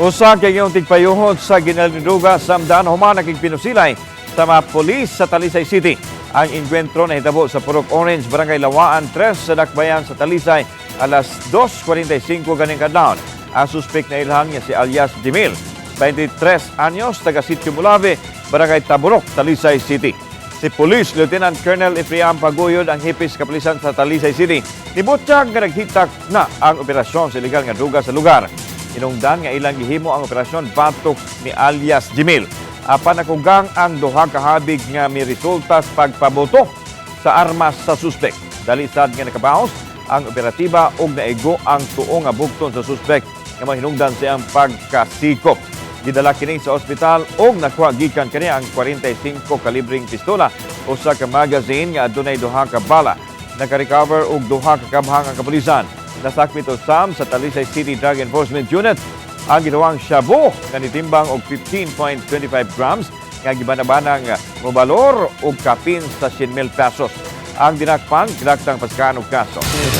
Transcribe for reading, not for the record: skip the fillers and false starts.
Usa kay iyong tigpayuhot sa ginalidruga sa Amdan human nakigpinusilay sa mga pulis sa Talisay City. Ang engkwentro nahitabo sa Purok Orange, Barangay Lawaan 3 sa Dakbayan sa Talisay alas 2:45 ganing kadlawon. Ang suspek nailhan nga si alias Dimil, 23 anyos, taga Sitio Molave, Barangay Taburok, Talisay City. Si Police Lieutenant Colonel Efriam Paguyod, ang hepe sa kapulisan sa Talisay City, nibutyag nga naghitak na ang operasyon sa ilegal nga druga sa lugar. Hinungdan nga ilang gihimo ang operasyon batok ni alias Jimil. Apan nakugang ang duha ka habig nga miresulta sa pagpaboto sa armas sa suspek. Dali sad nga nakabaos ang operatiba ug naigo ang tuo nga bugton sa suspek nga mahinungdan sa iyang pagkasikop. Gidala kini sa ospital ug nakuha gikan kaniya ang 45 kalibreng pistola, usa ka magazine nga adunay duha ka bala. Naka-recover og duha ka kabhang ang kapulisan. Nasakmit usab sa Talisay City Drug Enforcement Unit ang ginawang shabu nga nitimbang og 15.25 grams nga gibanabanang mobalor og kapin sa 100,000 pesos. Ang dinakpan gilaktang paskaan og kaso.